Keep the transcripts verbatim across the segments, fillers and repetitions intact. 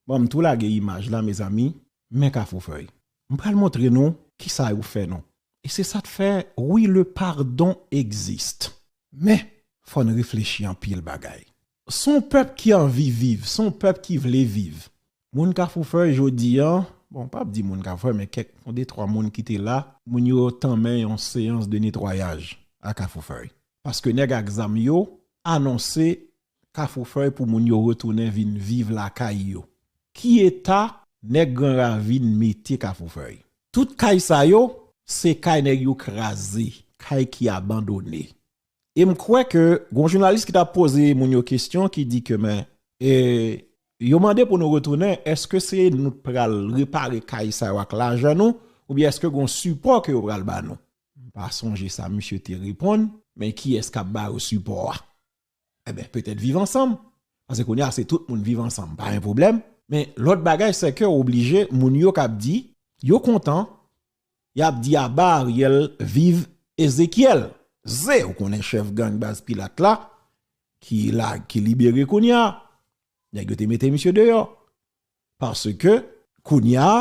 Bon, m tou lage imaj la, mezanmi. Men Kafou Fèy. M pral montre nou kisa yo fè nou. E se sa k fè, wi, le pardon existe. Men, fò n reflechi anpil bagay. Se yon pèp ki anvi viv, se yon pèp ki vle viv. Moun Kafou Fèy jodi a, bon, m p ap di moun Kafou Fèy, men kèk, yon de twa moun ki te la, moun yo tanmen yon seyans de netwayaj a Kafou Fèy. Paske nèg ak zam yo anonse Kafou Fèy pou moun yo retounen vin viv lakay yo. Ki eta nèg Gran Ravin mete Kafou Fèy? Tout kay sa yo, se kay nèg yo kraze, kay ki abandone. E m kwè ke gon jounalis ki t ap poze moun yo kesyon ki di ke, men, e, yo mande pou nou retounen, èske se nou t pral repare kay sa yo ak lajan nou, oubyen èske gon sipò ke yo pral ba nou? M pa sonje sa misye te reponn, men kiyès k ap ba yo sipò a? Enben, petèt Viv Ansanm. Paske kounye a, se tout moun Viv Ansanm, pa gen pwoblèm. Men lòt bagay, se ke oblije, moun yo k ap di, yo kontan, y ap di aba Ariel, viv Ezekyèl. Ze, ou konnen chèf gang baz Pilat la, ki la, ki libere kounye a. Nèg yo te mete misye deyò. Paske, kounye a,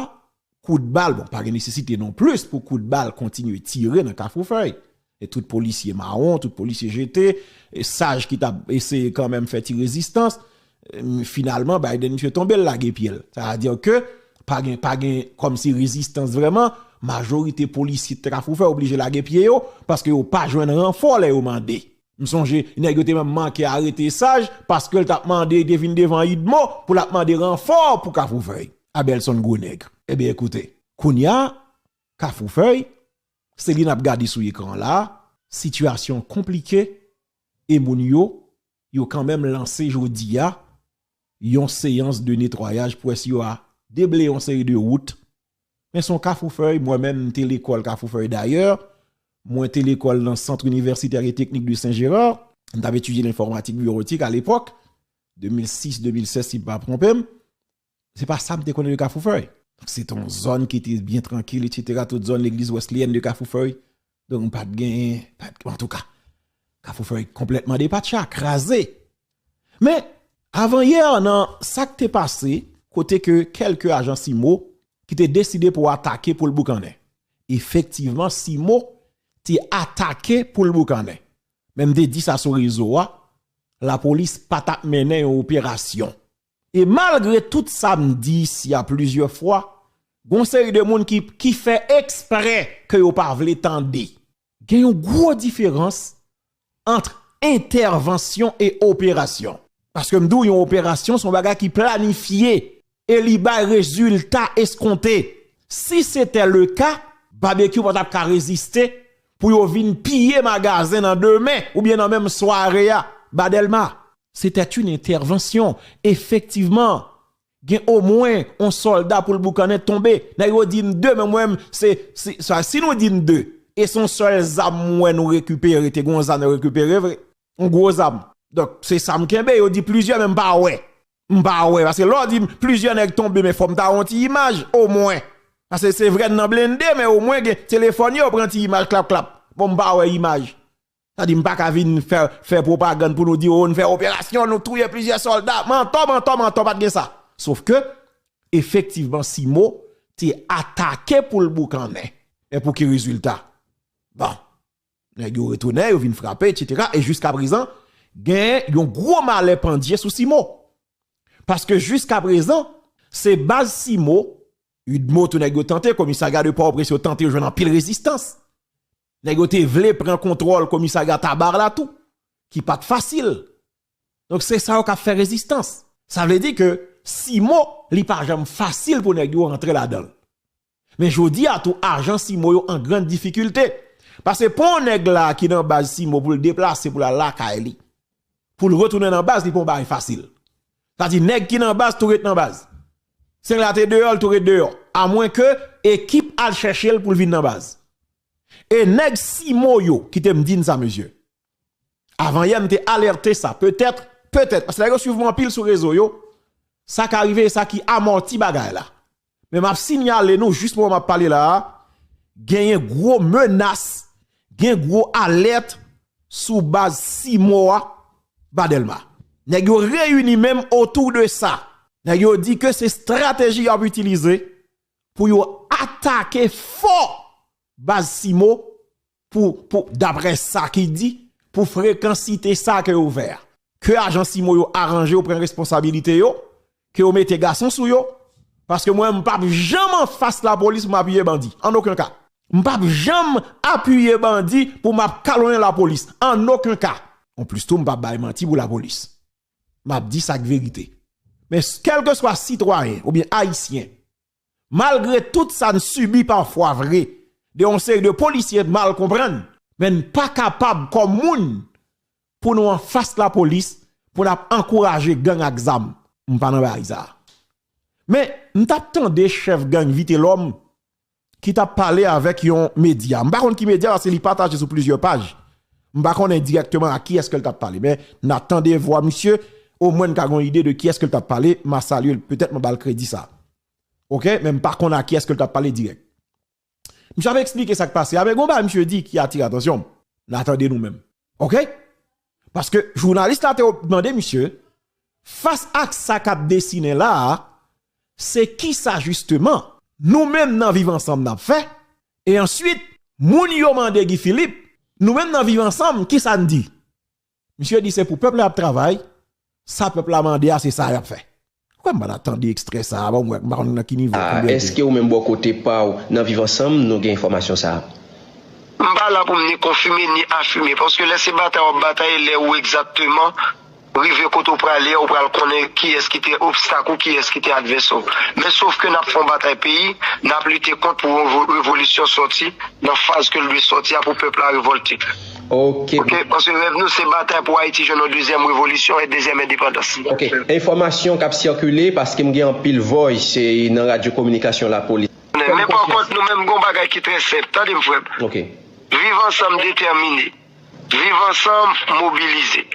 kout bal, bon, pa gen nesesite non plis pou kout bal kontinye tire nan Kafou Fèy. E tout polisye mawon, tout polisye jete, e saj ki t ap eseye kanmenm fè ti rezistans, e, finalman, Biden misye tonbe, l lage pye l. Sa vle di ke pa gen, pa gen kòmsi rezistans vrèman, majorite polisye Kafou Fèy oblije lage pye yo, paske yo pa jwenn ranfò lè yo mande. M sonje, nèg yo te menm manke arete saj, paske l t ap mande, li te vin devan Idmo, pou l ap mande ranfò pou Kafou Fèy. Abelson Gwonèg. Ebyen, ekoute, kounye a, Kafou Fèy, se li n ap gade sou ekran la, sitiyasyon konplike, e moun yo, yo kanmenm lanse jodi a, yon seyans de netwayaj pou wè si yo a deble yon seri de wout. Men se yon Kafou Fèy, mwen menm, m te lekòl Kafou Fèy dayè, mwen te lekòl nan Sant Inivèsitè e Teknik de Sen Jera, m t ap etidye lenfòmatik biwotik alepòk, de mil sis, de mil sèt, si m pa twonpe m. Se pa sa m te konnen de Kafou Fèy. Se te yon zòn ki te byen trankil, etsetera. Tout zòn legliz Wesleyèn de Kafou Fèy. Donk, m pa t gen, pa t, antouka, Kafou Fèy konplètman depatcha, kraze. Men, avanyè, nan sa k te pase, kote ke kèlke ajan Simo ki te deside pou atake pou l boukannen. Efektivman, Simo te atake pou l boukannen. Men m te di sa sou rezo a, lapolis pa t ap mennen yon operasyon. E malgre tout sa m di isi a plizyè fwa, gon seri de moun ki, ki fè ekspre ke yo pa vle tande. Gen yon gwo diferans ant entèvansyon e operasyon. Paske m di w, yon operasyon se yon bagay ki planifye e li bay rezilta eskonte. Si se te le ka, Babekyou pa t ap ka reziste pou yo vin piye magazen nan demen oubyen nan menm sware a, ba Dèlma. C'était une intervention. Efektivman, gen omwen yon sòlda pou l boukannen tonbe. Nèg yo di m de, men mwen, se, se, sa, si nou di m de, e se yon sèl zam m wè nou rekipere, te gen yon zam nou rekipere vre. Yon gwo zam. Donk, se sa m kenbe, yo di plizyè, men m pa wè. M pa wè, paske lè w di m plizyè nèg tonbe, men fò m ta wè yon ti imaj, omwen. Paske se vre n nan blende, men omwen gen telefòn yo, yo pran ti imaj, klap, klap. Bon, m pa wè imaj. Sa di m pa ka vin fè, fè pwopagann pou nou di, o, n fè operasyon, nou touye plizyè sòlda. Mantò, mantò, mantò, pa t gen sa. Sof ke, efektivman, Simo te atake pou l boukannen. E pou ki rezilta? Bon, nèg yo retounen, yo vin frape, etsetera. E jiska prezan, gen yon gwo malè pandye sou Simo. Paske jiska prezan, se baz Simo, Udmo tou nèg yo tante, komisarya de Pòtoprens yo tante jwenn anpil rezistans. Nèg yo te vle pran kontwòl komisarya Taba la tou, ki pa t fasil. Donk, se sa yo k ap fè rezistans. Sa vle di ke Simo, li pa janm fasil pou nèg yo rantre ladan l. Men jodi a tou, ajan Simo yo an grann difikilte. Paske pou yon nèg la ki nan baz Simo pou l deplase pou l al lakay li, pou l retounen nan baz, li pa yon bagay fasil. Sa di, nèg ki nan baz, tou ret nan baz. Si nèg la te deyò, l tou ret deyò. Amwen ke ekip al chèche l pou l vin nan baz. E nèg Simo yo, kite m di n sa, mesye. Avanyè, m te alète sa. Petèt, petèt, paske nèg yo swiv mwen anpil sou rezo yo. Sa ka rive, e sa ki amòti bagay la. Men m ap sinyale nou, jis moman m ap pale la a, genyen gwo menas, gen gwo alèt sou baz Simo a, ba Dèlma. Nèg yo reyini menm otou de sa. Nèg yo di ke se estrateji y ap itilize pou yo atake fò baz Simo pou, pou, daprè sa ki di, pou frekansite sa ke yo fè a. Ke ajan Simo yo aranje yo, pran responsabilite yo, ke yo mete gason sou yo, paske mwen, m p ap janm anfas lapolis pou m apiye bandi, an okenn ka. M p ap janm apiye bandi pou m ap kalonnen lapolis, an okenn ka. Anplis tou, m p ap bay manti pou lapolis. M ap di sa k verite. Men kèlkeswa sitwayen oubyen ayisyen, malgre tout sa n sibi pafwa vre de yon seri de polisye mal konprann, men n pa kapab kòm moun pou nou anfas lapolis, pou n ap ankouraje gang ak zam. M pa nan bagay sa a. Men, m t ap tande chèf gang Vitelòm ki t ap pale avèk yon medya. M pa konn ki medya, paske li pataje sou plizyè paj. M pa konnen dirèkteman a kiyès ke l t ap pale, men n a tande vwa misye, omwen n ka gen yon ide de kiyès ke l t ap pale, m a salye l, petèt m a ba l kredi sa. Oke? Men m pa konn a kiyès ke l t ap pale dirèk. Misye ap eksplike sa k pase a, men gon bagay misye di ki atire atansyon m. N a tande nou menm. Oke? Paske jounalis la te mande misye, fas ak sa k ap desinen la a, se kisa jisteman nou menm nan Viv Ansanm n ap fè? E answit, moun yo mande Guy Philippe, nou menm nan Viv Ansanm, kisa n di? Misye di se pou pèp la y ap travay, sa pèp la mande a, se sa y ap fè. Ou kwè m pa t ap tande ekstrè sa a, bon, m wè, m pa konn nan ki nivo, ah, konbyen l te. Èske ou menm bò kote pa w nan Viv Ansanm, nou gen enfòmasyon sa a? M pa la pou m ni konfime ni afime, paske lè se batay w ap batay, lè ou egzakteman rive kote w prale a, ou pral konnen kiyès ki te obstak ou, kiyès ki te advèsè w. Men sof ke n ap fè yon batay peyi, n ap lite kont pou yon revo-, revolisyon sòti nan faz ke l dwe sòti a pou pèp la revòlte. Ok. Ok, paske rèv nou se batay pou Ayiti jwenn yon dezyèm revolisyon e dezyèm endepandans. Ok. Enfòmasyon k ap sikile, paske m gen anpil voice nan radyo kominikasyon lapolis. Men pa kont, nou menm gon bagay ki trè senp. Tande m, frè m. Ok. Viv Ansanm detèmine. Viv Ansanm mobilize.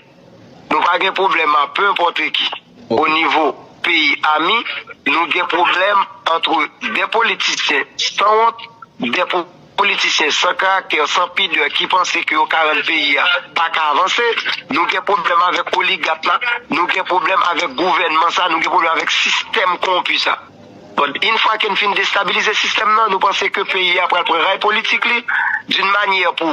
Nou pa gen pwoblèm a peu importe qui. Ok. O nivo peyi a mi, nou gen pwoblèm antre de politisyen sanwont, de po-, politisyen san karaktè, san pidè, ki panse ke yo ka rann peyi a pa ka avanse. Nou gen pwoblèm avèk oligak la, nou gen pwoblèm avèk gouvènman sa, nou gen pwoblèm avèk sistèm kowonpi sa. Bon, yon fwa ke n fin destabilize sistèm nan, nou panse ke peyi a pral pran ray politik li, d'une manière pou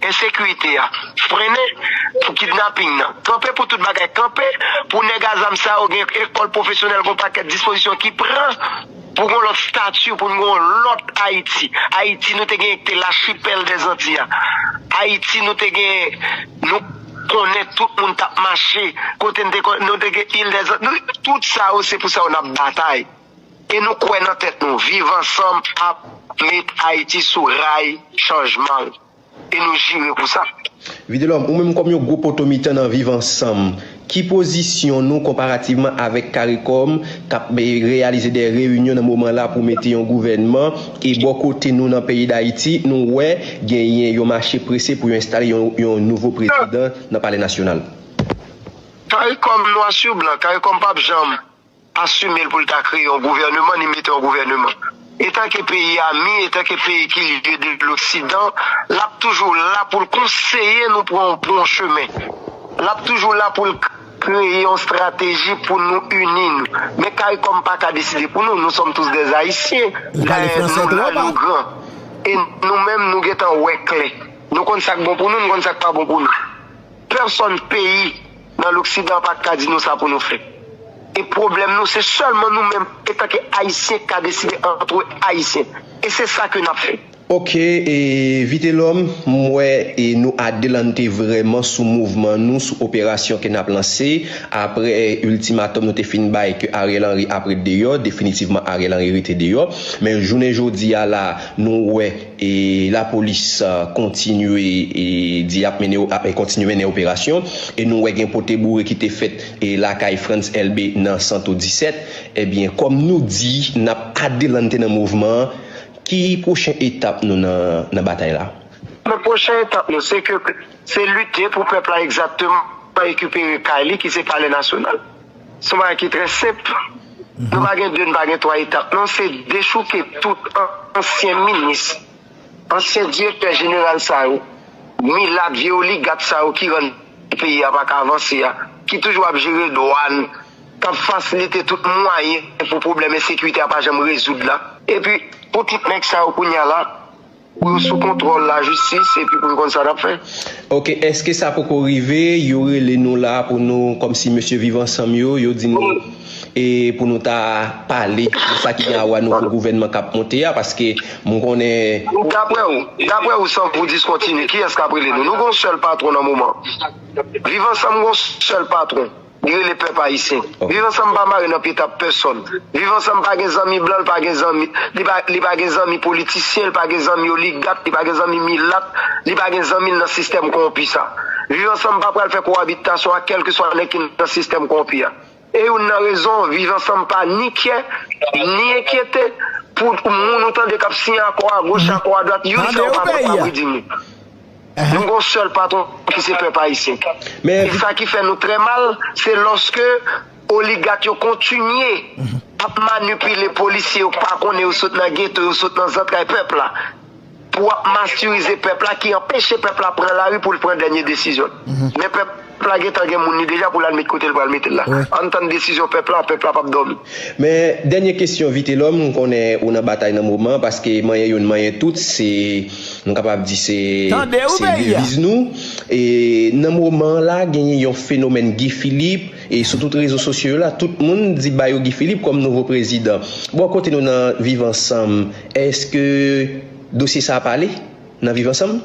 ensekirite a frennen, pou kidnaping nan kanpe, pou tout bagay kanpe, pou nèg a zam sa yo gen ekòl pwofesyonèl, gon pakèt dispozisyon ki pran pou gon lòt stati, pou n gon lòt Ayiti. Ayiti nou te gen te lachipèl dèzanti a. Ayiti nou te gen, nou konnen tout moun t ap mache, kote n te kon-, nou te gen il dèzanti, nou, tout sa yo, se pou sa yo n ap batay. E nou kwè nan tèt nou, Viv Ansanm ap met Ayiti sou ray chanjman l. E nou jire pou sa. Vitelhomme, ou menm kòm yon gwo poto mitan nan Viv Ansanm, ki pozisyon nou konparativman avèk Caricom k ap, e, reyalize de reyinyon nan moman la pou mete yon gouvènman, e bò kote nou nan peyi Dayiti, nou wè genyen yon mache prese pou yo enstale yon, yon nouvo prezidan nan Palè Nasyonal? Caricom nwa sou blan, Caricom p ap janm asime l pou l ta kreye yon gouvèneman, ni mete yon gouvèneman. Etanke peyi a mi, etanke peyi ki lye de loksidan, l ap toujou la pou l konseye nou pran, pran yon chemen. L ap toujou la pou l kreye yon estrateji pou nou ini nou. Men Caricom pa ka deside pou nou, nous sommes tous des Haïtiens. Dayè nou la, nou gran. E nou menm, nou gentan wè klè. Nou konn sa k bon pou nou, nou konn sa k pa bon pou nou. Pèsonn peyi nan loksidan pa ka di nou sa pou nou fè. E pwoblèm nou, se sèlman nou menm, etanke Ayisyen, k ka deside antre Ayisyen. E se sa ke n ap fè. Ok, e Vitelhomme, m wè, e nou adelante vrèman sou mouvman nou, sou operasyon ke n ap lanse, apre, e, iltimatòm nou te fin bay ke Ariel Henry ap ret deyò, definitivman Ariel Henry rete deyò. Men jounen jodi a la, nou wè e lapolis, a, kontinye, e, di y ap mennen, ap kontinye mennen operasyon. E nou wè gen pote boure ki te fèt, e, lakay Frantz Elbé nan Santo disèt. Ebyen, kòm nou di, n ap adelante nan mouvman an, ki pwochen etap nou nan, nan batay la? Men pwochen etap nou, se ke, se lite pou pèp la egzakteman rekipere kay li, ki se Palè Nasyonal. Se yon bagay ki trè senp. Nou pa gen de, nou pa gen twa etap. Non, se dechouke tout an-, ansyen minis, ansyen direktè jeneral sa yo, milat, vye oligak sa yo ki rann peyi a pa ka avanse a, ki toujou ap jere dwàn, k ap fasilite tout mwayen pou pwoblèm ensekirite a pa janm rezoud la. Epi, pou tout nèg sa yo kounye a la, pou yo sou kontwòl lajistis, epi pou yo konn sa y ap fè. Ok, èske sa poko rive, yo rele nou la pou nou, kòmsi mesye Viv Ansanm yo, yo di nou, e pou nou ta pale de sa ki gen a wè nou pou gouvènman k ap monte a, paske m konnen Daprè ou, daprè ou, san pou diskontinye, kiyès k ap rele nou? Nou gon sèl patwon nan moman. Viv Ansanm gon sèl patwon. Li rele pèp ayisyen. Viv Ansanm pa mare nan pye tap pèsòn. Viv Ansanm pa gen zanmi blan, li pa gen zanmi, li pa, li pa gen zanmi politisyen, li pa gen zanmi oligat, li pa gen zanmi milat, li pa gen zanmi l nan sistèm kowonpi sa. Viv Ansanm pa pral fè kowabitasyon ak kèlkeswa nèg ki nan sistèm kowonpi a. E youn nan rezon, Viv Ansanm pa ni kyè, ni enkyete pou moun ou tande k ap siyen akò agoch, akò adwat, youn sa yo pa pran pa pou di nou. Nou gon sèl patwon ki se pèp ayisyen. E sa ki fè nou trè mal, se lòske oligak yo kontinye ap manipile polisye yo k pa konnen yo sot nan geto, yo sot nan zantray pèp la, pou ap mastirize pèp la, ki anpeche pèp la pran lari pou l pran dènye desizyon l. Men pèp la gentan gen moun li deja pou l al met kote l pral mete l la. Ann tann desizyon pèp la, pèp la p ap dòmi. Men, dènye kesyon, Vitelòm, m konnen ou nan batay nan moman, paske manyen youn, manyen tout, se, nou kapab di se, se deviz nou. E nan moman an la, genyen yon fenomèn Guy Philippe, e sou tout rezo sosyo yo la, tout moun di ba yo Guy Philippe kòm nouvo prezidan. Bò kote nou nan Viv Ansanm, èske dosye sa a pale nan Viv Ansanm?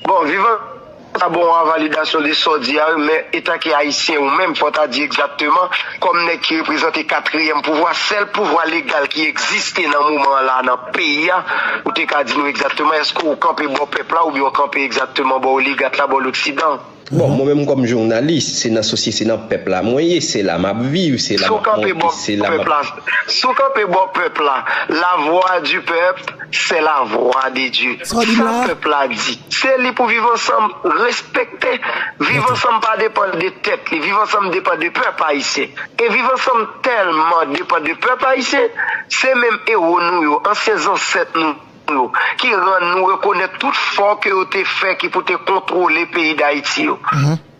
Bon, Viv Ansanm pa bon a validasyon de sa w di a, wi, men etanke Ayisyen ou menm, fò w ta di egzakteman, kòm nèg ki reprezante katriyèm pouvwa, sèl pouvwa legal ki egziste nan moman an la nan peyi a, ou te ka di nou egzakteman, èske w kanpe bò pèp la oubyen w kanpe egzakteman bò oligak la, bò loksidan? Bon, mwen menm kòm jounalis, se nan sosyete, se nan pèp la mwen ye, se la m ap viv, se la m ap monte, se la m ap... Si w kanpe bò pèp la, la voix du peuple, c'est la voix de Dieu. Sa pèp la di, se li pou Viv Ansanm respekte. Viv Ansanm pa depann de tèt li, Viv Ansanm depann de pèp ayisyen. E Viv Ansanm tèlman depann de pèp ayisyen, se menm ewo nou yo, ansyen zansèt nou yo, ki rann nou rekonèt tout fò ke yo te fè ki pou te kontwole peyi Dayiti yo.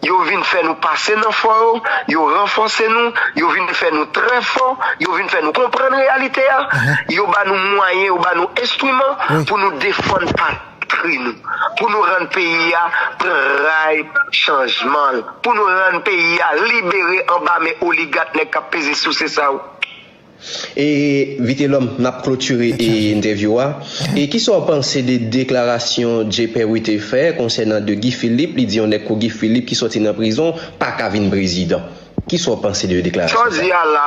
Yo vin fè nou pase nan fò yo, yo ranfòse nou, yo vin fè nou trè fò, yo vin fè nou konprann reyalite a, yo ba nou mwayen, yo ba nou enstriman pou nou defann patri nou, pou nou rann peyi a pray chanjman l, pou nou rann peyi a libere anba men oligak nèg k ap peze souse sa yo. E Vitelòm, n ap klotire e entèvyou a. E kisa w panse de deklarasyon Jay Perry te fè konsènan de Guy Philippe? Li di yon nèg kou Guy Philippe ki sòti nan prizon pa ka vin prezidan. Kisa w panse de deklarasyon sa? Jodi a la,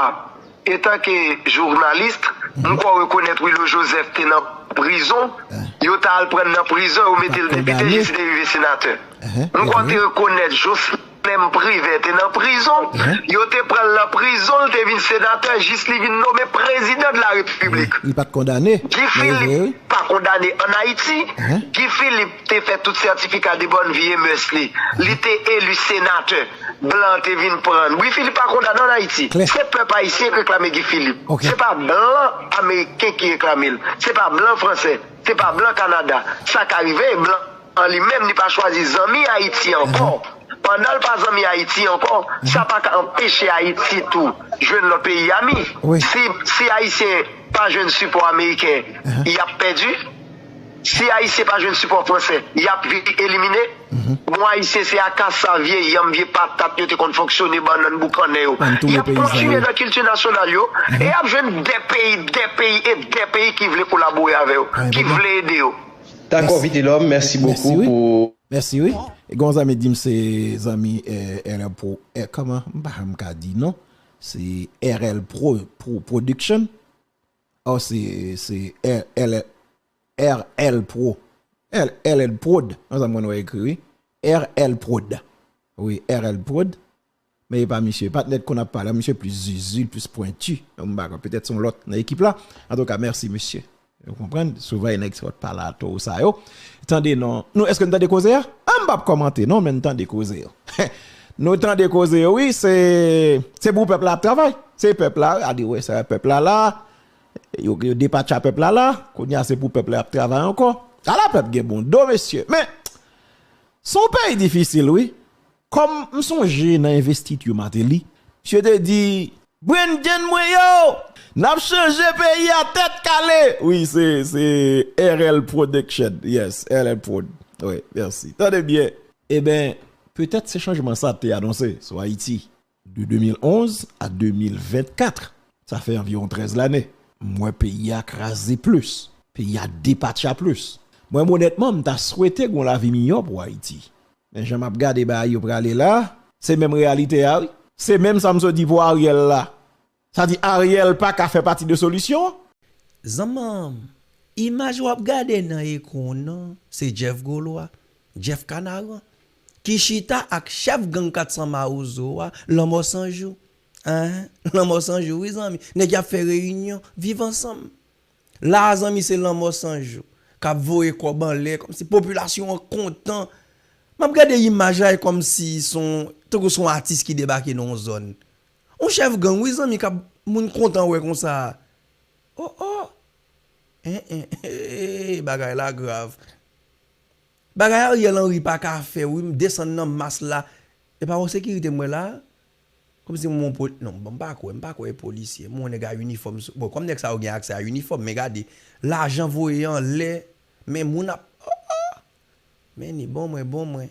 etanke jounalis, m kwè w rekonèt Willo Joseph te nan prizon. Yo t al pran l nan prizon, yo mete l depite jis li te rive senatè. M kwè w te rekonèt Jocelyn Privert te nan prizon. Yo te pran l nan prizon, l te vin senatè jis li vin nonmen prezidan de la repiblik. Li pa t kondane. Guy Philippe pa kondane ann Ayiti. Guy Philippe te fè tout sètifika de bòn vi e mès li. Li te eli senatè. Blan te vin pran l. Guy Philippe pa kondane ann Ayiti. Se pèp ayisyen ki reklame Guy Philippe. Se pa blan ameriken ki reklame l. Se pa blan fransè. Se pa blan Kanada. Sa ka rive, blan an li menm, li pa chwazi zanmi Ayiti ankò. Pandan l pa zanmi Ayiti ankò, sa pa ka anpeche Ayiti tou jwenn lòt peyi ami. Si, si Ayisyen pa jwenn sipò ameriken, y ap pèdi. Si Ayisyen pa jwenn sipò fransè, y ap vin elimine. Bon, Ayisyen se akasa, vye yanm, vye patat yo te konn fonksyone, bannann boukannen yo. Y ap kontinye nan kilti nasyonal yo, e y ap jwenn de peyi, de peyi e de peyi ki vle kolabore avè yo, ki vle ede yo. Dakò, Vitelòm, mèsi bokou pou... Mèsi, wi. Gon zanmi di m se zanmi, eh, R L Pro, eh, kòman? M pa janm ka di non. Se R L Pro, Pro Production. Oh, se, se R L, R L Pro. R L Prod. Yon zanmi mwen wè ekri, wi. R L Prod. Wi, R L Prod. Men e pa misye, pa t nèt konn ap pale, misye plis zizi, plis pwenti. M pa konn, petèt se yon lòt nan ekip la. Antouka, mèsi, mesye. Ou konprann? Souvèy nèg sòt pale atò sa yo. Tande non. Nou, èske n tande koze a? Ah, m p ap kòmante non, men n tande koze yo. Nou tande koze yo, wi, se, se pou pèp la ap travay. Se pèp la, gade, wè, sa pèp la la. Yo, yo depatcha pèp la la. Kounye a, se pou pèp la ap travay ankò. Ala pèp gen bon do, mesye. Men, se yon peyi difisil, wi. Kòm m sonje nan envestiti Martelly, misye te di, Brengen mwen yo! N ap chanje peyi a tèt kale! Wi, se, se R L Production. Yes, R L Prod. Wi, mèsi. Tande byen. Eben, petèt se chanjman sa te anonse sou Ayiti. De de mil onz a de mil vennkat, sa fè anviwon trèz lane. M wè peyi a kraze plis. Peyi a depatcha plis. Mwen, onètman, m ta swete gon lavi miyò pou Ayiti. Men jan m ap gade bagay yo prale la, se menm reyalite a, wi. Se menm sa m sot di pou Ariel la. Sa di Ariel pa ka fè pati de solisyon an? Zanmanm, imaj w ap gade nan ekran w nan, se Jeff Golois, Jeff Kanaran, ki chita ak chèf gang kat san Mawozo a, Lanmò San Jou. Enhen, Lanmò San Jou, wi, zanmi. Nèg y ap fè reyinyon, viv ansanm. La a, zanmi, se Lanmò San Jou k ap voye kòb anlè, kòmsi popilasyon an kontan. M ap gade imaj la, e kòmsi se yon, tankou se yon atis ki debake nan yon zòn. Yon chèf gang, wi, zanmi, k ap, moun kontan wè konsa. Oh, oh! En, en, bagay la grav. Bagay Ariel Henry pa ka fè, wi, m desann nan mas la. E pa yon sekirite m wè la? Kòmsi m yon pol-, non, bon, m pa kwè, m pa kwè e polisye. M wè yon nèg a inifòm sou, bon, kòm nèg sa yo gen aksè a inifòm, men gade, lajan voye anlè, men moun ap, oh, oh! Men ni bon mwen, bon mwen.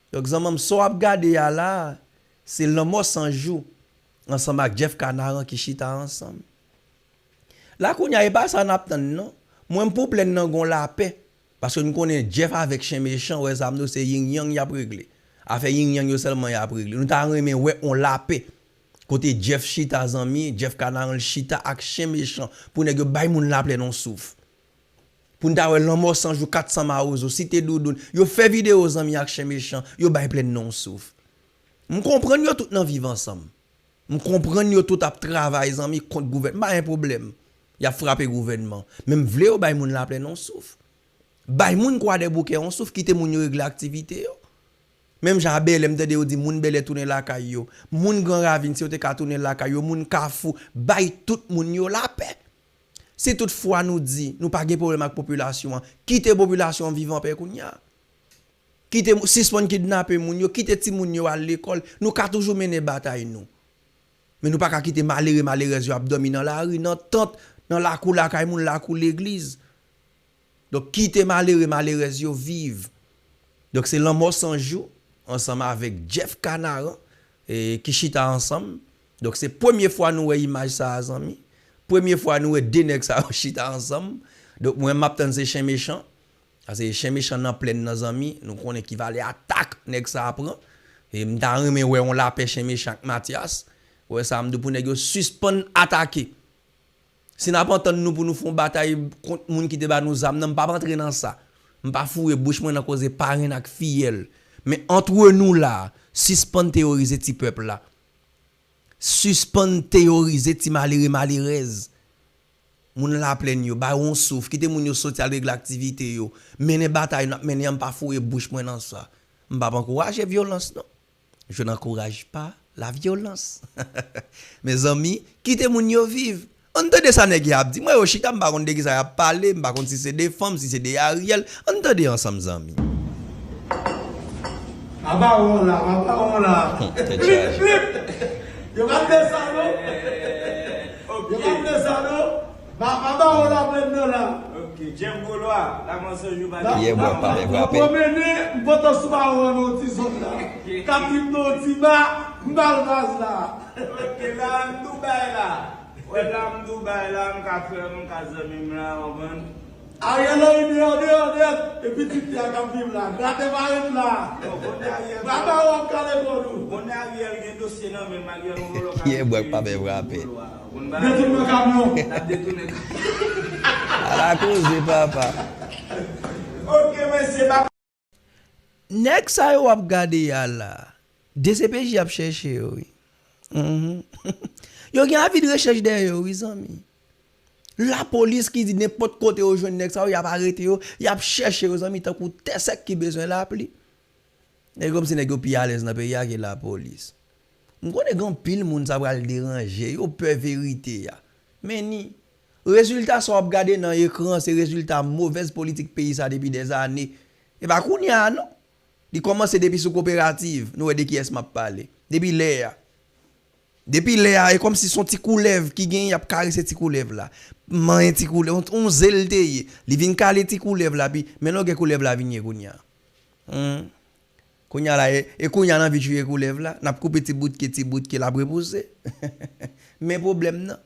Donk, zanmanm, sa w ap gade a la, se Lanmò San Jou, ansanm ak Jeff Kanaran ki chita ansanm. La kounye a, e pa sa n ap tann non. Mwen, m pou plèn nan gon lapè. Paske n konnen Jeff avèk Chen Mechan, wè sa m di w, se yin yang y ap regle. Afè yin yang yo sèlman y ap regle. Nou ta renmen wè on lapè. Kote Jeff chita, zanmi, Jeff Kanaran chita ak Chen Mechan pou nèg yo bay moun laplè nan souf. Pou n ta wè Lanmò San Jou, kat san Mawozo, Site Doudoun. Yo fè videyo, zanmi, ak Chen Mechan, yo bay plèn nan souf. M konprann yo tout nan viv ansanm. M konprann yo tout ap travay, zanmi, kont gouvènman. M pa gen pwoblèm. Y ap frape gouvènman. Men m vle yo bay moun laplè nan souf. Bay moun Kwadèboukè yon souf, kite moun yo regle aktivite yo. Menm jan a Bèlè, m tande yo di moun Bèlè tounen lakay yo. Moun Gran Ravin, si yo te ka tounen lakay yo, moun Kafou, bay tout moun yo lapè. Si tout fwa nou di nou pa gen pwoblèm ak popilasyon an, kite popilasyon an viv anpè kounye a. Kite, sispann kidnape moun yo, kite timoun yo al lekòl, nou ka toujou mennen batay nou. Men nou pa ka kite malere, malerèz yo ap dòmi nan lari, nan tant, nan lakou lakay moun, lakou legliz. Donk, kite malere, malerèz yo viv. Donk, se Lanmò San Jou, ansanm avèk Jeff Kanaran, e, ki chita ansanm. Donk, se premye fwa nou wè imaj sa a, zanmi. Premye fwa nou wè de nèg sa yo chita ansanm. Donk, mwen, m ap tann se Chen Mechan. Paske Chen Mechan nan plèn nan, zanmi, nou konnen ki valè atak nèg sa a pran. E m ta renmen wè yon lapè Chen Mechan ak Mathias. Wè sa m di pou nèg yo sispann atake. Si n ap antann nou pou nou fè yon batay kont moun ki te ba nou zam nan, m p ap antre nan sa. M pa foure bouch mwen nan koze parenn ak fiyèl. Men antre nou la, sispann teyorize ti pèp la. Sispann teyorize ti malere, malerèz. Moun Laplèn yo, ba yo yon souf, kite moun yo soti al regle aktivite yo. Mennen batay n ap mennen an, m pa foure bouch mwen nan sa. M p ap ankouraje vyolans, non. Je n'encourage pas la violence. Mezanmi, kite moun yo viv. Ann tande sa nèg yo ap di. Mwen yo chita, m pa konn de kisa y ap pale, m pa konn si se de fanm, si se de Ariel. Ann tande ansanm, zanmi. Mabawon la, mabawon la. Tèt chaje. Yo pa vle sa, non. Yo pa vle sa, non. Ba, ba, ba, on la plen nan la. Ok, Jeff Golois, la mwen se jou pa. Yè, bwè, pa bè, frape. Pwomennen, m pantan sou ba on nan ti zòn la. K ap vin nan ti ba, m ba l baz la. Ok, la, m Dubai la. Wè, la, m Dubai la, m ka frè m, m ka zanmi m la, w konprann? Ariel Henry deyò, deyò, deyò. E pitit li a k ap viv la. Gratè pa ret la. Bon, bon, Ariel. Ba, ba, w ap kale kò nou. Bon, Ariel gen dosye nan men m, Ariel, yon vòlò ka. Yè, bwè, pa bè, frape. Detounen kamyon. Ala koze, papa. Ok, mesye, ba. Nèg sa yo w ap gade a la, D C P J ap chèche yo, wi. Mhm. Yo gen avi de rechèch dèyè yo, wi, zanmi. Lapolis ki di nenpòt kote yo jwenn nèg sa yo, y ap arete yo, y ap chèche yo, zanmi, tankou tè sèk ki bezwen lapli. E kòmsi nèg yo pi alèz nan peyi a ke lapolis. M konnen gen anpil moun sa pral deranje, yo pè verite a. Men ni, rezilta sa w ap gade nan ekran an, se rezilta movèz politik peyi sa depi dèzane. E pa kounye a non. Li kòmanse depi sou koperativ, nou wè de kiyès m ap pale. Depi lè a. Depi lè a, e kòmsi se yon ti koulèv ki genyen, y ap karese ti koulèv la. Manyen ti koulèv, yon, yon zel te ye. Li vin kale ti koulèv la, pi men longè koulèv la vin ye kounye a. Hmm. Kounye a la, e, e kounye a n anvi tiye koulèv la, n ap koupe ti bout ke ti bout ke l ap repouse. Men pwoblèm nan.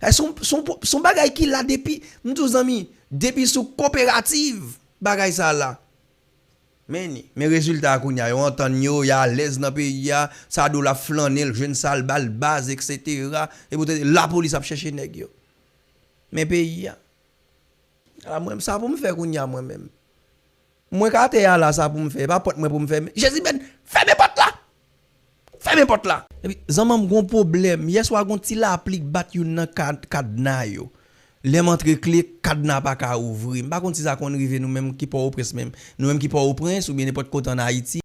E se yon, se yon pwo- se yon bagay ki la depi, m di w zanmi, depi sou koperativ bagay sa la. Men ni, men rezilta a kounye a, yo antann yo, y alèz nan peyi a, Sadou l ap flannen, l jwenn sa l ba l baz, etsetera. E poutèt lapolis ap chèche nèg yo. Men peyi a. Ala mwen, sa pou m fè kounye a mwen menm. Mwen ka atè a la, sa pou m fè, e pa pòt mwen pou m fèmen. Jezi beni, fèmen pòt la! Fèmen pòt la! Epi, zanmanm gon pwoblèm. Yèswa gon ti lapli k bat youn nan kad, kadna yo. Lè m antre kle, kadna pa ka ouvri. M pa konn si sa konn rive nou menm ki Pòtoprens menm. Nou menm ki Pòtoprens oubyen nenpòt kote ann Ayiti.